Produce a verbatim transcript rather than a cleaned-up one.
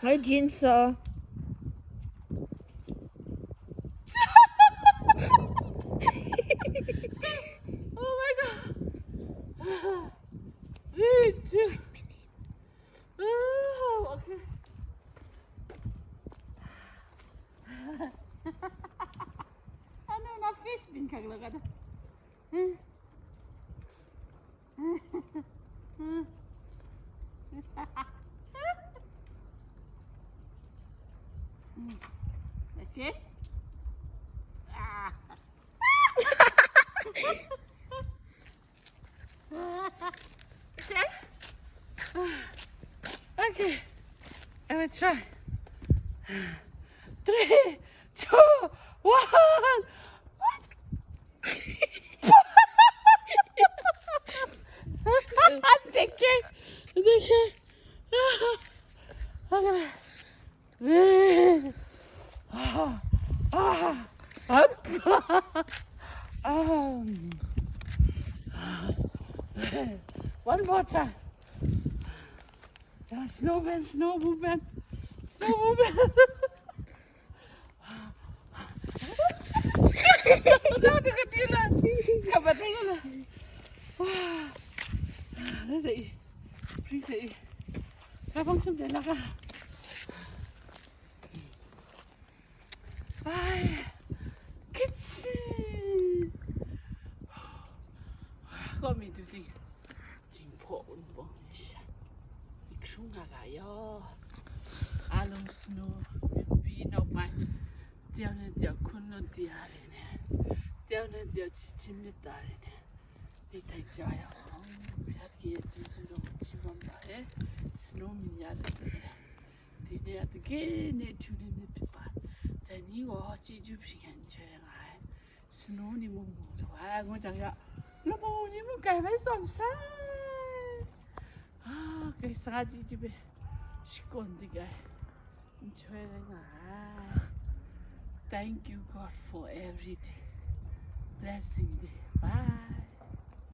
Hi, Jinso. Oh my god. Three, two. Oh, okay. Ano na face bin kagla kada. Okay. Ah. Okay. Okay. I will try. Three, two, one. Take care. Take care. Okay. Ah, ah, ah. Um. One more time. Just snowman, snowman, snowman. Dapat tinggal na. Wah. Nasa i. Please i. Kapang siyempre laka. Bye. Kitchen. Kau mi tu ting. Jingpawk wunpawng ni sha. Ikrung nga ga yaw. Alung snu, mipi nau mai. Tiang ni tiang kun nun tia re ne. Tiang ni tiang chichim mit ta re ne. Ni tai ja yaw. Prat ki ya Jesu long chimam da re. Snu min ya re. Dine a dage ne htu ni myit pyi pa. Dai ni gaw chyeju hpring ai n choi nga ai. Snu ni mung mu lu ai, ngu jang ya. Lamu ni mung kai bai tsawm sai. Ah, kai sa chyeju be. Shikawn dik ai. N choi rai nga ai. Thank you, God, for everything. Blessing day. Bye.